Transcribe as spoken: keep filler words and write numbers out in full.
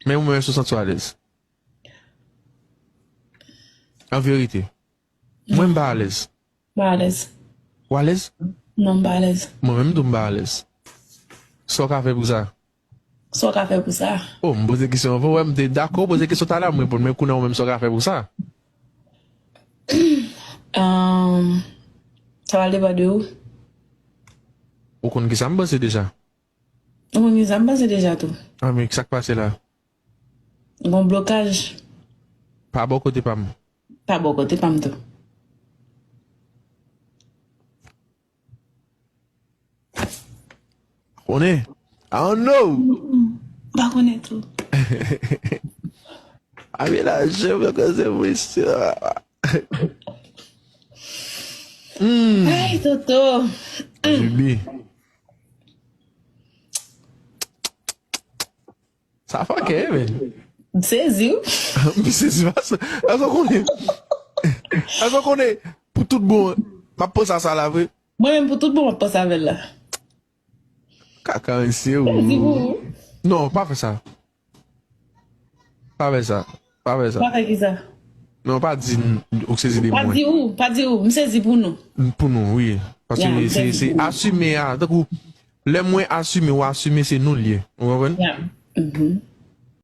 Men ou menm, èske w santi w alèz? An verite. Mwen, m pa alèz. M pa alèz. Ou alèz? Non, m pa alèz. Mwen menm tou, m pa alèz. Sa w ka fè pou sa? Sa w ka fè pou sa? Oh, m poze kesyon an, wè, m te dakò poze kesyon talè, m reponn, men kounye a ou menm, sa w ka fè pou sa? Ahn, sa va depann de ou. Ou konn kisa m panse deja? Ou konn kisa m panse deja tou. Ah, men sa k pase la? Gon blokaj. Pa bò kote pa m. Pa bò kote pa m tou. Konnen? I don't know. M pa konnen tou. Abi la, je me koze mwen. Hmm. Ay, Toto. Bibi. Sa fòkè, men. M sezi, wi. M sezi, pa sa. Èske w konnen? Èske w konnen? Pou tout bon, m ap panse a sa la, vre. Mwen menm, pou tout bon, m ap panse avè l la. Kaka, mesye, ou. Sezi pou ou. Non, pa fè sa. Pa fè sa. Pa fè sa. Pa fè ki sa? Non, pa di n-, ou sezi de mwen. Pa di ou, pa di ou. M sezi pou nou. Pou nou, wi. Paske se, se asime a. Tankou, lè mwen asime, ou asime, se nou l ye. Ou konprann? Ya. Mhm.